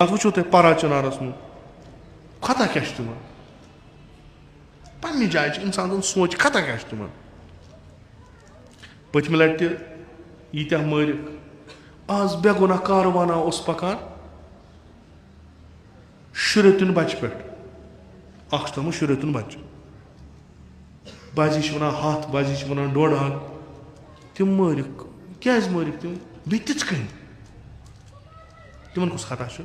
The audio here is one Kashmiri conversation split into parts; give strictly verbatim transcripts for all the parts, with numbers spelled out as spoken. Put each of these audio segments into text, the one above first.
اَتھ وٕچھِو تُہۍ پَرا چِنارَس منٛز، خطا کیٛاہ چھُ تِمَن؟ پنٛنہِ جایہِ چھِ اِنسان سُنٛد سونٛچ، خطا کیٛاہ چھُ تِمَن؟ پٔتمہِ لَٹہِ تہِ ییٖتیٛاہ مٲرِکھ، آز بے گۄناہ کاروانہ اوس پَکان شُرٮ۪تُن بَچہِ پٮ۪ٹھ، اَکھ چھُ تھوٚمُت شُرٮ۪تُن بَچہِ۔ بعضی چھِ وَنان ہَتھ، بعضی چھِ وَنان ڈۄڈ ہَتھ۔ تِم مٲرِکھ، کیٛازِ مٲرِکھ تِم؟ بیٚیہِ تِتھ کٔنۍ؟ تِمَن کُس خطا چھُ؟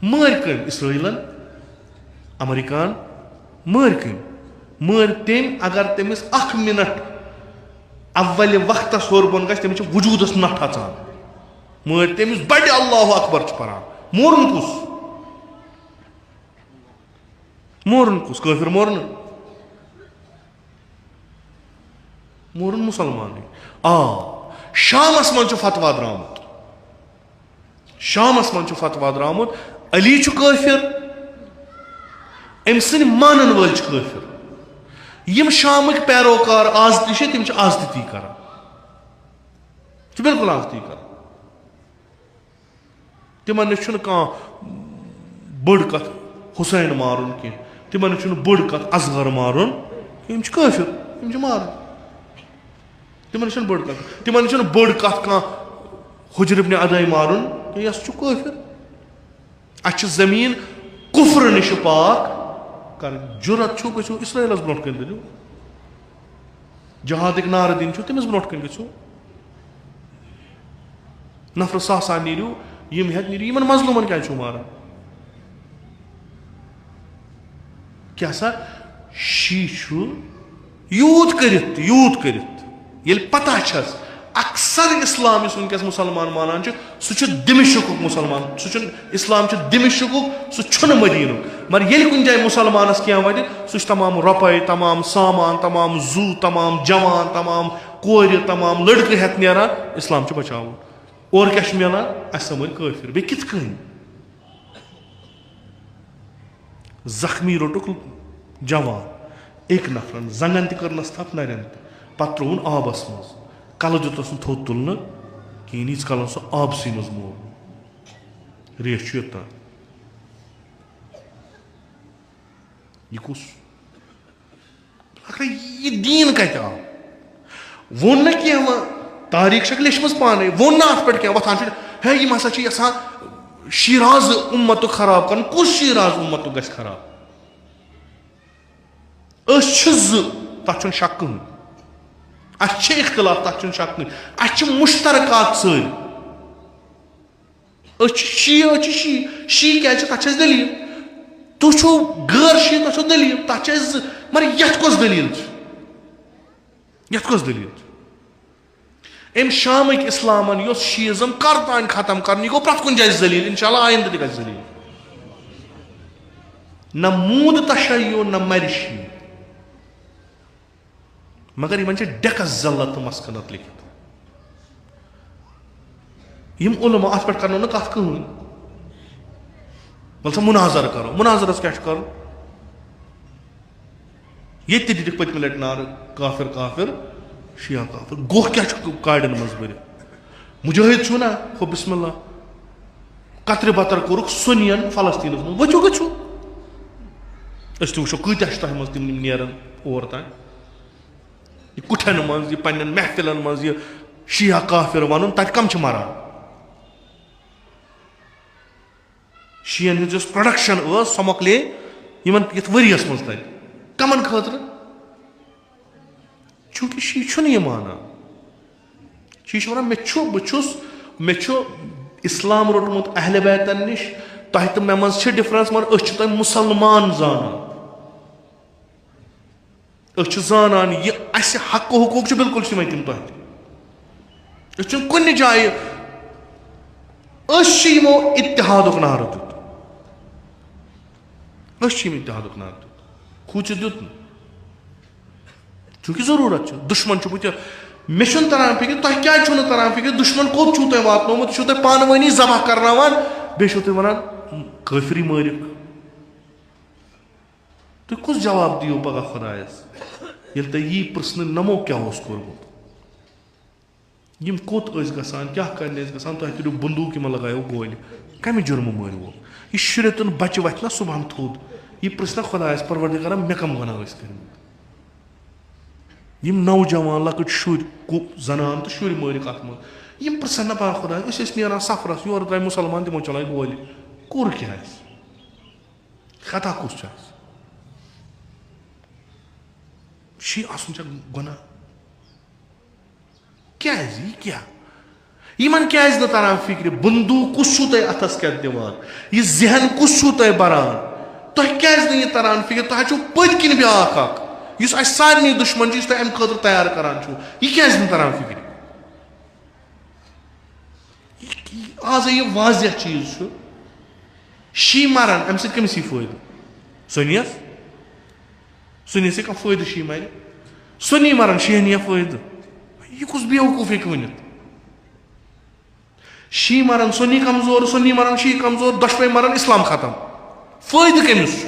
مٲرۍ کٔمۍ؟ اسرائیلن، امریکہن مٲرۍ کٔمۍ؟ مٲرۍ تٔمۍ، اگر تٔمِس اکھ منٹ اولہِ وقتس ہیوٚر بۄن گژھِ، تٔمِس چھِ وجوٗدس نٹھ اژان۔ مٲرۍ تٔمِس بڑِ اللہ اکبر چھِ پران۔ مورُن کُس؟ مورُن کُس؟ کٲفِر مورُن؟ مورُن مُسلمانٕے۔ آ، شامس منٛز چھُ فتوا درٛامُت۔ شامس منٛز چھُ فتوا درٛامُت، علی چھُ کٲفِر، أمۍ سٕنٛدۍ مانن وٲلۍ چھِ کٲفِر۔ یِم شامٕکۍ پیروکار آز تہِ چھِ، تِم چھِ آز تہِ تی کران۔ چھِ بالکل آز تی کران۔ تِمن نِش چھُنہٕ کانٛہہ بٔڑ کتھ حسین مارُن کینٛہہ، تِمن نِش چھُنہٕ بٔڑ کتھ اصغر مارُن کینٛہہ۔ یِم چھِ کٲفِر، یِم چھِ مارٕنۍ۔ تِمن نِش چھَنہٕ بٔڑ کتھ، تِمن نِش چھَنہٕ بٔڑ کتھ کانٛہہ حجر ابن عدی مارُن کینٛہہ، یہِ ہسا چھُ کٲفِر۔ اَسہِ چھِ زٔمیٖن کُفرٕ نِش پاک کرٕنۍ۔ جُرت چھُو، گٔژھِو اسرائیلس برونٛٹھ کَنۍ دٔلیٖل۔ جہادٕکۍ نعرٕ دِنۍ چھُو، تٔمِس برونٛٹھ کَنۍ گٔژھِو۔ نفرٕ ساس سان نیٖرِو، یِم ہٮ۪تھ نیٖرِو، یِمن مظلوٗمن کیٛازِ چھُو ماران؟ کیٛاہ سا، شی چھُ یوٗت کٔرِتھ تہِ، یوٗت کٔرِتھ تہِ، ییٚلہِ پتہ چھَس، اکثر اسلام یُس وٕنکیٚس مُسلمان مانان چھُ، سُہ چھُ دمشقُک مُسلمان، سُہ چھُنہٕ، اسلام چھُ دمشقُک، سُہ چھُنہٕ مدیٖنُک۔ مگر ییٚلہِ کُنہِ جایہِ مُسلمانس کینٛہہ وَتہِ، سُہ چھُ تمام رۄپَے، تمام سامان، تمام زُو، تمام جوان، تمام کورِ، تمام لڑکہٕ ہٮ۪تھ نیران، اسلام چھُ بچاوُن۔ اورٕ کیٛاہ چھُ میلان؟ اَسہِ سمجھ کٲفِر۔ بیٚیہِ کِتھ کٔنۍ؟ زخمی روٚٹُکھ جوان، أکۍ نفرن زنٛگن تہِ کٔرنس تھپھ، نرٮ۪ن تہِ، پتہٕ ترٛووُن آبس منٛز، کلہٕ دیُتنس نہٕ تھوٚد تُلنہٕ کِہیٖنۍ، ییٖتِس کالس سُہ آبسٕے منٛز مور۔ ریش چھُ یوٚتام۔ یہِ کُس؟ اکھ یہِ دیٖن کتہِ آو؟ ووٚن نہٕ کینٛہہ وۄنۍ، تاریٖخ چھکھ لیچھمٕژ پانے، ووٚن نہٕ اتھ پٮ۪ٹھ کینٛہہ۔ وۄتھان چھُ، ہے، یِم ہسا چھِ یژھان شیٖراز اُمتُک خراب کرُن۔ کُس شیٖراز اُمتُک گژھِ خراب؟ أسۍ چھِ زٕ، تتھ چھُنہٕ شک کٕہٕنۍ۔ اسہِ چھِ اختلاف، تتھ چھُنہٕ شک کٕہٕنۍ۔ اسہِ چھِ مشترکات سٲری۔ أسۍ چھِ شیعہ، أسۍ چھِ شیعہ۔ شیعہ کیٛازِ چھِ؟ تَتھ چھِ اَسہِ دٔلیٖل۔ تُہۍ چھِو غٲر شیعہ، تۄہہِ چھو دٔلیٖل۔ تَتھ چھِ اَسہِ زٕ، مگر یَتھ کۄس دٔلیٖل چھِ؟ یَتھ کۄس دٔلیٖل چھِ؟ أمۍ شامٕکۍ اِسلامَن یۄس شیعزم کَر تام ختم کَرنہٕ، یہِ گوٚو پرٛٮ۪تھ کُنہِ جایہِ ذلیٖل۔ اِنشاءاللہ آیندٕ تہِ گژھِ ذلیٖل۔ نہ موٗد تشیع، نہ مَرِ شیعہ۔ مگر یِمن چھِ ڈیکس ذلت تہٕ مسکنت لیکھِتھ۔ یِم علماء اتھ پٮ۪ٹھ کرنو نہٕ کتھ کٕہٕنۍ۔ ول سا مناظرٕ کرو، مناظرس کیٛاہ چھُ کرُن؟ ییٚتہِ تہِ دِتِکھ پٔتمہِ لٹہِ نعرٕ، کافر، کافر، شیعہ کافر۔ گوہ کیٛاہ چھُ کاڑٮ۪ن منٛز بٔرِتھ؟ مجاہد چھُو نا؟ ہو بسم اللہ۔ قطرِ بطر کوٚرُکھ سُنین فلسطینس منٛز۔ ؤتھِو گٔژھِو۔ أسۍ تہِ وٕچھو کۭتیٛاہ چھِ تۄہہِ منٛز تِم، یِم نیرن اور تام۔ یہِ کُٹھٮ۪ن منٛز، یہِ پننٮ۪ن محفلن منٛز، یہِ شیعہ کافر ونُن، تتہِ کم چھِ مران؟ شیعن ہٕنٛز یۄس production ٲس، سۄ مۄکلے یِمن یتھ ؤریس منٛز تتہِ۔ کمن خٲطرٕ؟ چونکہ شیعہ چھُنہٕ یہِ مانان۔ شیعہ چھُ ونان، مےٚ چھُ، بہٕ چھُس، مےٚ چھُ اسلام روٚٹمُت اہل بیتن نِش، تۄہہِ تہٕ مےٚ منٛز چھِ difference، مگر أسۍ چھِ تۄہہِ مسلمان زانان۔ أسۍ چھِ زانان، یہِ اَسہِ حق و حقوٗق چھُ، بالکل چھِ یِمَے تِم تۄہہِ تہِ۔ أسۍ چھِنہٕ کُنہِ جایہِ، أسۍ چھِ یِمو اتحادُک نعرٕ دیُت۔ أسۍ چھِ یِم اتحادُک نعرٕ دیُت۔ کھوٗژِتھ دیُت نہٕ۔ چونکہ ضروٗرت چھِ۔ دُشمن چھُ بہٕ تہِ، مےٚ چھُنہٕ تران فِکرِ، تۄہہِ کیٛازِ چھُو نہٕ تران فِکرِ؟ دُشمن کوٚت چھُو تۄہہِ واتنومُت؟ یہِ چھُو تۄہہِ پانہٕ وٲنی ذبح کرناوان، بیٚیہِ چھُو تُہۍ ونان، کٲفری مٲرِکھ۔ تُہۍ کُس جواب دِیِو پگاہ خۄدایس، ییٚلہِ تۄہہِ یی پرژھنہٕ نمو کیٛاہ اوس کوٚرمُت؟ یِم کوٚت ٲسۍ گژھان، کیٛاہ کرنہِ ٲسۍ گژھان؟ تۄہہِ تُلِو بندوٗق، یِمن لگایو گولہِ۔ کمہِ جُرمہٕ مٲرِووکھ؟ یہِ شُرٮ۪تُن بَچہِ وَتھِ نا صُبحن تھوٚد، یہِ پرٛژھِ نا خۄدایَس، "پروردگارا، مےٚ کَم گۄناہ ٲسۍ کٔرمٕتۍ؟" یِم نوجوان لۄکٕٹۍ شُرۍ، کو-، زنان تہٕ شُرۍ مٲرِکھ اَتھ منٛز، یِم پرٛژھن نا پَگاہ خۄدایَس، "أسۍ ٲسۍ نیران سفرَس، یورٕ درٛاے مُسلمان، تِمو چلٲے گولہِ، کوٚر کیٛاہ اَسہِ؟ خطا کُس چھُ اَسہِ؟" شی آسُن چھا گۄناہ؟ کیٛازِ؟ یہِ کیٛاہ؟ یِمن کیٛازِ نہٕ تران فِکرِ؟ بندوٗق کُس چھُو تۄہہِ اَتھس کٮ۪تھ دِوان؟ یہِ ذہن کُس چھُو تۄہہِ بران؟ تۄہہِ کیٛازِ نہٕ یہِ تران فِکرِ؟ تۄہہِ چھُو پٔتۍ کِنۍ بیٛاکھ اکھ، یُس اَسہِ سارنٕے دُشمن چھُ، یُس تۄہہِ اَمہِ خٲطرٕ تیار کران چھُو۔ یہِ کیٛازِ نہٕ تران فِکرِ؟ یہِ، یہِ، آز یہِ واضح چیٖز چھُ، شی مرن، اَمہِ سۭتۍ کٔمِس یی فٲیدٕ؟ سُنیَس؟ سُنیَس یی کانٛہہ فٲیدٕ؟ شی مرِ، سُنی مرن، شیَن یی فٲیدٕ؟ یہِ کُس بیوقوٗف ہیٚکہِ ؤنِتھ؟ شی مرن، سُنی کمزور، سُنی مرن، شی کمزور، دۄشوے مرن، اسلام ختم۔ فٲیدٕ کٔمِس چھُ؟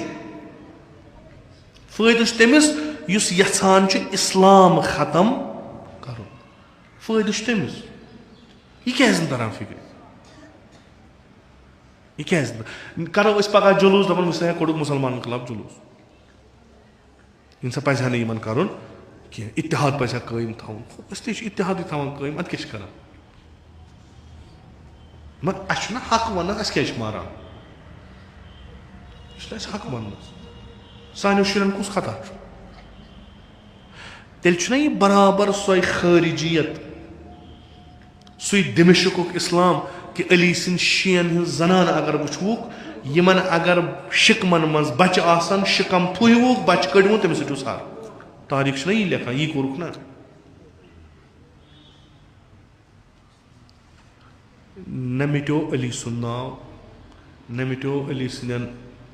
فٲیدٕ چھُ تٔمِس، یُس یژھان چھُ اسلام ختم کرُن۔ فٲیدٕ چھُ تٔمِس۔ یہِ کیٛازِ نہٕ تران فِکرِ؟ یہِ کیٛازِ نہٕ؟ کرو أسۍ پگاہ جلوٗس، دپان، "وٕچھ سا، ہے، کوٚڑُکھ مُسلمانن خلاف جلوٗس۔" یہِ نسا پزِ ہا نہٕ یِمن کرُن کینٛہہ، اتحاد پزِ ہا قٲیِم تھاوُن۔ أسۍ تہِ چھِ اتحادٕے تھاوان قٲیِم، اتھ کیٛاہ چھِ کران؟ مگر اَسہِ چھُنہ حق وننس، اَسہِ کیٛازِ چھِ ماران؟ یہِ چھُنہ اَسہِ حق وننس۔ سانٮ۪ن شُرٮ۪ن کُس خطا چھُ؟ تیٚلہِ چھُنہ یہِ برابر سۄے خٲرجیت، سُے دمشقُک اسلام، کہِ علی سٕنٛدۍ شِیَن ہٕنٛز زنانہٕ اگر وٕچھوُکھ، یِمن اگر شِکمن منٛز بچہٕ آسن، شِکم پھُہِوُکھ، بچہٕ کٔڑِوُن، تٔمِس سۭتۍ اوس حرب۔ تاریخ چھُنہ یی لیکھان، یی کوٚرُکھ نہ۔ نہ مِٹیو علی سُنٛد ناو، نہ مِٹیو علی سٕنٛدٮ۪ن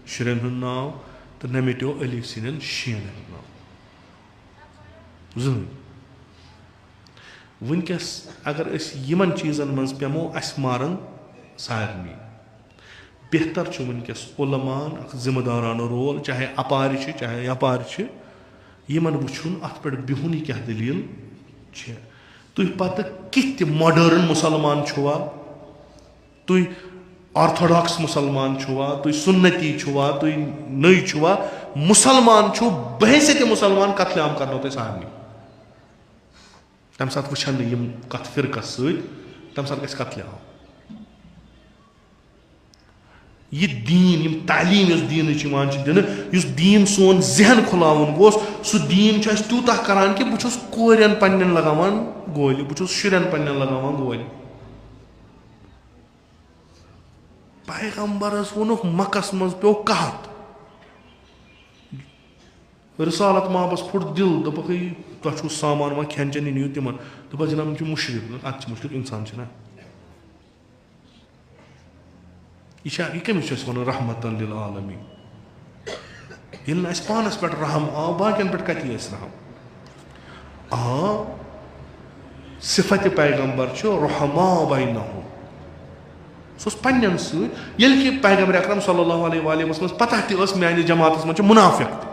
شُرٮ۪ن ہُنٛد ناو، تہٕ نہ مِٹیو علی سٕنٛدٮ۪ن شِیَن ہُنٛد ناو۔ زٕہٕنۍ۔ وٕنکیٚس اگر أسۍ یِمن چیٖزن منٛز پیٚمو، اَسہِ مارن سارنٕے۔ بہتر چھُ وٕنکیٚس علماہن اکھ ذمہٕ دارانہٕ رول، چاہے اپارِ چھِ، چاہے یپارِ چھِ، یِمن وٕچھُن، اتھ پٮ۪ٹھ بِہُن، یہِ کیٛاہ دٔلیٖل چھِ۔ تُہۍ پتہٕ کِتھ تہِ ماڈٲرٕن مُسلمان چھُوا، تُہۍ آرتھوڈاکس مُسلمان چھُوا، تُہۍ سُنتی چھُوا، تُہۍ نٔے چھُوا، مُسلمان چھُو، بحیثیت مُسلمان قتل عام کرنو تۄہہِ سارنٕے۔ تَمہِ ساتہٕ وٕچھن نہٕ یِم کَتھ فرقس سۭتۍ، تَمہِ ساتہٕ گژھِ قتلِ عام۔ یہِ دیٖن، یِم تعلیٖم یۄس دیٖنٕچ یِوان چھِ دِنہٕ، یُس دیٖن سون ذہن کھُلاوُن گوٚژھ، سُہ دیٖن چھُ اَسہِ تیوٗتاہ کران کہِ بہٕ چھُس کورٮ۪ن پننٮ۪ن لگاوان گولہِ، بہٕ چھُس شُرٮ۪ن پننٮ۪ن لگاوان گولہِ۔ پیغمبرس ووٚنُکھ، مکس منٛز پیوٚو قحط۔ رسالت مابس پھوٚٹ دِل، دوٚپُکھ، "ہے، تۄہہِ چھُو سامان وۄنۍ کھٮ۪ن چٮ۪ن، یہِ نِیِو تِمن۔" دوٚپُکھ، "جناب، یِم چھِ مُشرِک۔" اَتھ چھِ مُشرِک اِنسان چھِنہ۔ یہِ چھا، یہِ کٔمِس چھُ اَسہِ وَنُن رحمتن للعالمین؟ ییٚلہِ نہٕ اَسہِ پانَس پٮ۪ٹھ رحم آو، باقین پٮ۪ٹھ کَتہِ یی اَسہِ رحم؟ آ، صفت پیغمبر چھُ رحماء بینہم۔ سُہ اوس پننٮ۪ن سۭتۍ، ییٚلہِ کہِ پیغمبر اکرم صلی اللہ علیہ وآلہ وسلمس پتہ تہِ ٲس میانہِ جماعتس منٛز چھِ منافق تہِ۔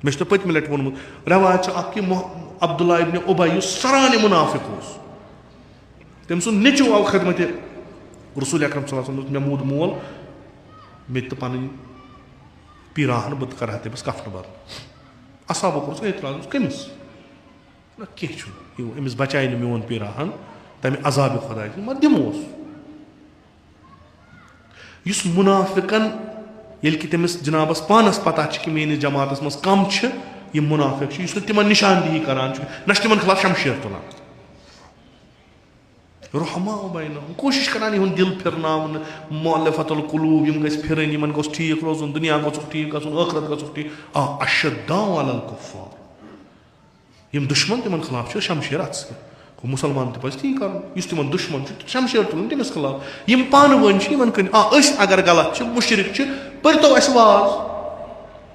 مےٚ چھُ تۄہہِ پٔتمہِ لٹہِ ووٚنمُت، رٮ۪واج چھُ اکھ کہِ مح-، عبداللہ ابن ابی یُس سرانہِ منافق اوس، تٔمۍ سُنٛد نیٚچو آو خدمتِ رسول اکرم صلی اللہ علیہ وسلم، دوٚپُن، "مےٚ موٗد مول، مےٚ تہِ تہٕ پنٕنۍ پیٖراہن، بہٕ تہِ کرٕ ہا تٔمِس کفنہٕ بدلہٕ۔" اصحابو کوٚرُس اعتراض، دوٚپُس، "کٔمِس؟" نہ، کینٛہہ چھُنہٕ، یہِ أمِس بچایہِ نہٕ میون پیٖراہن تمہِ عذابِ خۄدایہِ، مگر دِموس۔ یُس منافقن، ییٚلہِ کہِ تٔمِس جنابس پانس پتہ چھِ کہِ میٲنِس جماعتس منٛز کم چھِ یِم منافق چھِ، یُس نہٕ تِمن نشاندہی کران چھُ، نہ چھُ تِمن خلاف شمشیر تُلان۔ رحماء بینہم، کوٗشِش کران یِہُنٛد دِل پھِرناونہٕ، مؤلفۃ القلوب، یِم گٔژھۍ پھِرٕنۍ، یِمن گوٚژھ ٹھیٖک روزُن، دُنیا گوٚژھُکھ ٹھیٖک گژھُن، ٲخرت گژھُکھ ٹھیٖک۔ آ، اشداء علی الکفار۔ یِم دُشمن، تِمن خلاف چھُ شمشیر اتھٕ سۭتۍ۔ گوٚو، مُسلمان تہِ پزِ تی کرُن، یُس تِمن دُشمن چھُ، شمشیر تُلُن تٔمِس خلاف۔ یِم پانہٕ ؤنۍ چھِ، یِمن کٕنۍ، آ، أسۍ اگر غلط چھِ، مُشرِک چھِ، پٔرۍتو اَسہِ واز،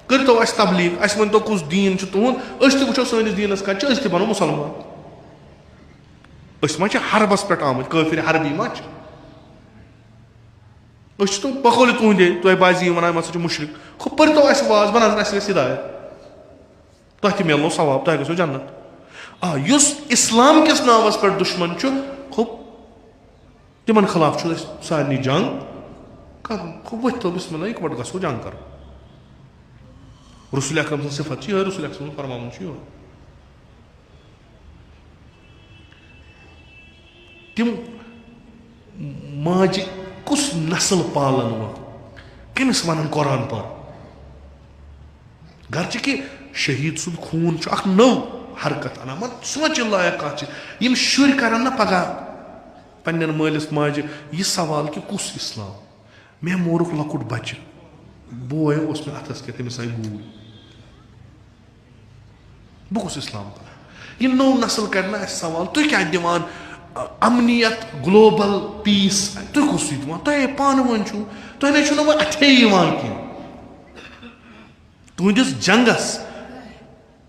کٔرۍتو اَسہِ تبلیغ، اَسہِ ؤنۍتو کُس دیٖن چھُ تُہُنٛد، أسۍ تہِ وٕچھو سٲنِس دیٖنس کتہِ چھِ، أسۍ تہِ بنو مُسلمان۔ أسۍ ما چھِ حربس پٮ۪ٹھ آمٕتۍ، کٲفِر حربی ما چھِ؟ أسۍ چھِ تِم بقولِ تُہٕنٛدے، تۄہہِ باسہِ یِم ونان، یِم ہسا چھِ مُشرِک۔ خو پٔرۍتو اَسہِ واز، بنان اَسہِ گژھِ ہدایت۔ تۄہہِ تہِ میلنو ثواب، تۄہہِ گژھیو جنت۔ آ، یُس اسلام کِس ناوس پٮ۪ٹھ دُشمن چھُ، خو تِمن خلاف چھُ اَسہِ سارنٕے جنگ کرُن۔ گوٚو، ؤتھۍ تو، بسم اللہ، اِکوٹہٕ گژھو جنگ کرو۔ رسول اکرم سٕنٛز صفت چھِ یِہوٚے، رسول اکرم سُنٛد فرماوُن چھُ یِہوٚے۔ تِم ماجہِ کُس نسل پالن وۄنۍ؟ کٔمِس ونن قرآن پر؟ گرچہِ کہِ شہید سُنٛد خوٗن چھُ اکھ نٔو حرکت انان، مگر سونٛچہِ لایق کتھ چھِ، یِم شُرۍ کرن نہ پگاہ پننٮ۪ن مٲلِس ماجہِ یہِ سوال کہِ کُس اسلام؟ مےٚ مورُکھ لۄکُٹ بچہِ، بوے اوس مےٚ اتھس کٮ۪تھ، تٔمِس آیہِ گوٗلۍ۔ بہٕ کُس اسلام پرٕ؟ یہِ نوٚو نسل کرِ نہ اسہِ سوال، تُہۍ کیٛاہ دِوان، ا، امنیت، گلوبل پیس، تُہۍ کُس یہِ دِوان؟ تۄہے پانہٕ ؤنۍ چھُو، تۄہہِ نے چھُو نہٕ وۄنۍ اتھے یِوان کینٛہہ۔ تُہنٛدِس جنگس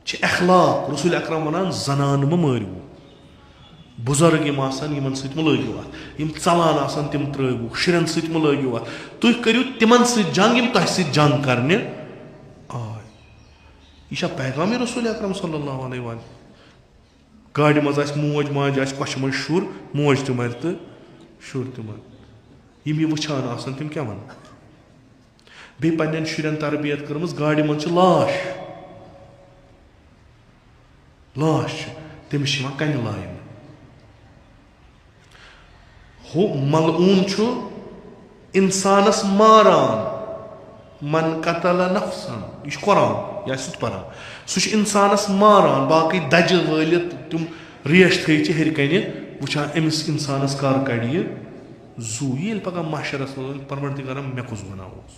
چھِ اخلاق، رسول اکرم ونان، زنانہٕ مہٕ مٲرِو، بُزرگ یِم آسن، یِمن سۭتۍ مہٕ لٲگِو اتھ، یِم ژلان آسن، تِم ترٲوِو، شُرٮ۪ن سۭتۍ مہٕ لٲگِو اتھ، تُہۍ کٔرِو تِمن سۭتۍ جنگ، یِم تۄہہِ سۭتۍ جنگ کرنہِ آے۔ یہِ چھا پیغام رسول اکرم صلی اللہ علیہ وآلہ؟ گاڑِ منٛز آسہِ موج، ماجہِ آسہِ کۄچھِ منٛز شُر، موج تہِ مرِ تہٕ شُر تہِ مرِ۔ یِم یہِ وٕچھان آسن، تِم کیٛاہ ونن؟ بیٚیہِ پننٮ۪ن شُرٮ۪ن تربیت کٔرمٕژ، گاڑِ منٛز چھِ لاش، لاش چھِ، تٔمِس چھِ یِوان کنہِ لاینہٕ۔ ہُہ ملعون چھُ انسانس ماران، من قتل نفسا، یہِ چھُ قرآن، یہِ آسہِ سُہ تہِ پران، سُہ چھُ انسانس ماران، باقٕے دجہِ وٲلِتھ تِم ریش تھٲیِتھ چھِ ہیٚرِ کنہِ وٕچھان، أمِس انسانس کر کڑِ یہِ زُو، یہِ ییٚلہِ پگاہ محشرس منٛز ونہِ، پروردگارا، مےٚ کُس گۄناہ اوس؟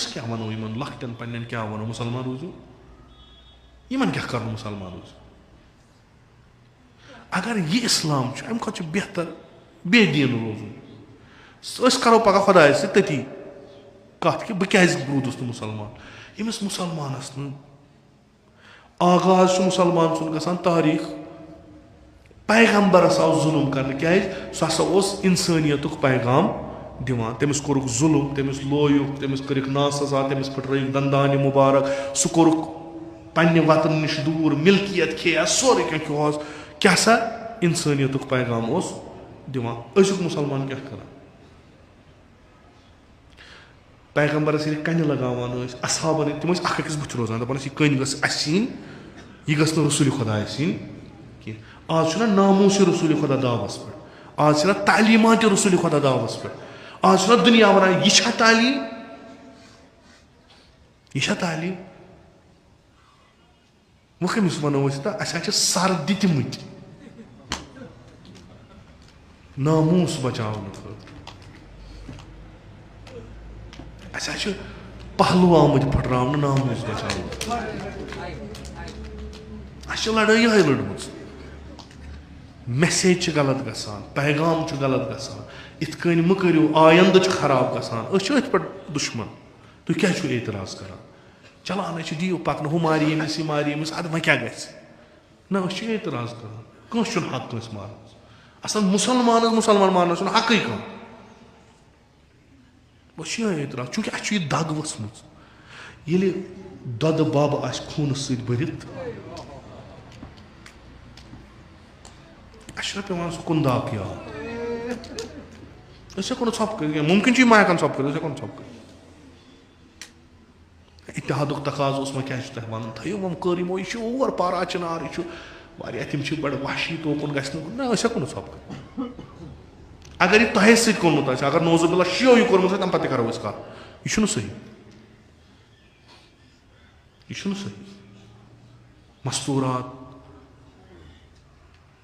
أسۍ کیٛاہ وَنو یِمن لۄکٹٮ۪ن پننٮ۪ن، کیٛاہ وَنو، مُسلمان روٗزِو؟ یِمن کیٛاہ کَرُن مُسلمان روٗزِو؟ اگر یہِ اِسلام چھُ، اَمہِ کھۄتہٕ چھُ بہتر بے دیٖن روزُن۔ أسۍ کَرو پگاہ خۄدایَس سۭتۍ تٔتی کَتھ کہِ بہٕ کیٛازِ روٗدُس نہٕ مُسلمان۔ ییٚمِس مُسلمانَس نہٕ آغاز چھُ مُسلمان سُنٛد گژھان تاریٖخ۔ پیغمبرس آو ظُلُم کرنہٕ، کیٛازِ؟ سُہ ہسا اوس اِنسٲنیتُک پیغام دِوان۔ تٔمِس کوٚرُکھ ظُلُم، تٔمِس لویُکھ، تٔمِس کٔرِکھ ناسزا، تٔمِس پھٕٹرٲیِکھ دندانہِ مُبارک، سُہ کوٚرُکھ پننہِ وطن نِش دوٗر، مِلکیت کھیٚیَس، سورُے کینٛہہ کھیوٚہَس۔ کیٛاہ سا؟ اِنسٲنیتُک پیغام اوس دِوان۔ أزیُک مُسلمان کیٛاہ کران؟ پیغمبرس ییٚلہِ کنہِ لگاوان ٲسۍ، اصحابن، تِم ٲسۍ اکھ أکِس بٕتھِ روزان، دپان ٲسۍ، یہِ کٔنۍ گٔژھ اسہِ یِنۍ، یہِ گٔژھ نہٕ رسول خۄدایس یِنۍ کینٛہہ۔ آز چھُنہ ناموس رسول خۄدا داوس پٮ۪ٹھ، آز چھِنہ تعلیمات رسول خۄدا داوس پٮ۪ٹھ، آز چھُنہ دُنیا ونان، یہِ چھا تعلیٖم؟ یہِ چھا تعلیٖم؟ وۄنۍ کٔمِس وَنو أسۍ؟ تہٕ اَسہِ حظ چھِ سَر دِتمٕتۍ ناموس بچاونہٕ خٲطرٕ۔ اَسہِ حظ چھِ پہلو آمٕتۍ پھٕٹراونہٕ ناموس بچاونہٕ خٲطرٕ۔ اَسہِ چھِ لڑٲے یِہوٚے لٔڑمٕژ۔ میسیج چھِ غلط گژھان، پیغام چھُ غلط گژھان۔ یِتھ کٔنۍ مہٕ کٔرِو، آیندٕ چھُ خراب گژھان۔ أسۍ چھِ أتھۍ پٮ۪ٹھ دُشمن۔ تُہۍ کیٛازِ چھِو اعتراض کران؟ چلان ہے چھِ، دِیِو پکنہٕ، ہُہ مارِ ییٚمِس، یہِ مارِ ییٚمِس، اَدٕ وۄنۍ کیٛاہ گژھِ؟ نہ، أسۍ چھِ اعتراض کران، کٲنٛسہِ چھُنہٕ حق کٲنٛسہِ مارنَس۔ اَصٕل مُسلمانَس مُسلمان مارنَس چھُنہٕ حقٕے کانٛہہ۔ بس چھُ یِہوٚے اعتراض، چوٗنٛکہِ اَسہِ چھُ یہِ دگ ؤژھمٕژ۔ ییٚلہِ دۄدٕ بَب آسہِ خوٗنہٕ سۭتۍ بٔرِتھ، اَسہِ چھُنہ پٮ۪وان سُہ کُنہِ داغ یاد۔ أسۍ ہٮ۪کو نہٕ ژھۄپہٕ کٔرِتھ کینٛہہ۔ مُمکِن چھُ یہِ ما ہٮ۪کان ژھۄپہٕ کٔرِتھ، أسۍ ہٮ۪کو نہٕ ژھۄپہٕ کٔرِتھ۔ اتحادُک تقاضہٕ اوس، وۄنۍ کیٛاہ چھُ تۄہہِ وَنُن؟ تھٲیِو وۄنۍ کٔر یِمو، یہِ چھُ اور پارا چنار، یہِ چھُ واریاہ، تِم چھِ بڑٕ وحشی، توکُن گژھِ نہٕ۔ نہ، أسۍ ہٮ۪کو نہٕ ژھۄپہٕ کٔرِتھ۔ اگر یہِ تۄہے سۭتۍ کوٚرمُت آسہِ، اگر نعوذ باللہ شیعو یہِ کوٚرمُت آسہِ، تَمہِ پتہٕ تہِ کرو أسۍ کَتھ۔ یہِ چھُنہٕ صحیح۔ یہِ چھُنہٕ صحیح۔ مستورات،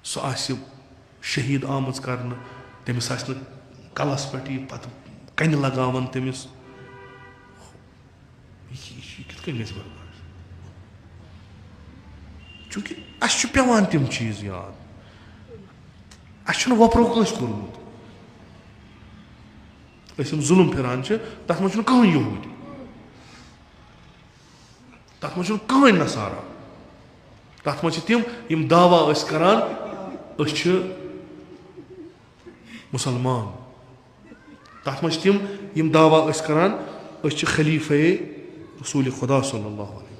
سُہ آسہِ شہیٖد آمٕژ کرنہٕ، تٔمِس آسہِ نہٕ کلس پٮ۪ٹھ یہِ پتہٕ کنہِ لگاوان تٔمِس۔ یہِ، یہِ، یہِ کِتھ کٔنۍ گژھِ برداشت؟ چوٗنٛکہِ اَسہِ چھُ پٮ۪وان تِم چیٖز یاد۔ اَسہِ چھُنہٕ وۄپرو کٲنٛسہِ کوٚرمُت۔ أسۍ یِم ظُلُم پھِران چھِ، تَتھ منٛز چھُنہٕ کٕہٕنۍ یہوٗدۍ۔ تَتھ منٛز چھُنہٕ کٕہٕنۍ نصارا۔ تَتھ منٛز چھِ تِم، یِم دعویٰ ٲسۍ کران، أسۍ چھِ مُسلمان۔ تَتھ منٛز چھِ تِم، یِم دعویٰ ٲسۍ کران، أسۍ چھِ خلیفہ رسول خدا صلی اللہ علیہ وسلم۔